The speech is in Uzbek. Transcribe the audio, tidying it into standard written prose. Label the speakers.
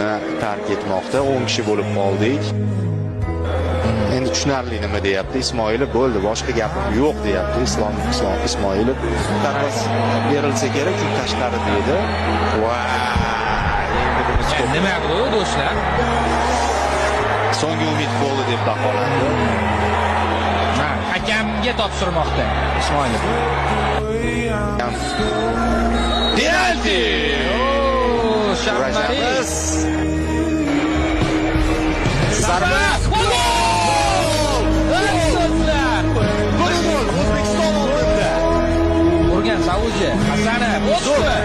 Speaker 1: Maydonni tark etmoqda. 10 kishi bo'lib qoldik. Endi tushunarli nima deyapti Ismoilov. Bo'ldi, boshqa gapim yo'q deyapti Islom Ismoilov. Zarba berilsa kerak, chunki tashqarida edi. Va endi buni stop.
Speaker 2: Nima bu, do'stlar?
Speaker 1: So'nggi umid bo'ldi deb baholandi.
Speaker 2: Ha, hakamga topshirmoqda Ismoilov.
Speaker 1: Penalti!
Speaker 2: Oo, Shammari.
Speaker 1: Kurashamiz. Zarba!
Speaker 2: Gol! Do'stlar!
Speaker 1: 1-0 O'zbekiston oldinda.
Speaker 2: Urgan Saudiya. Hasanov. O'tdi.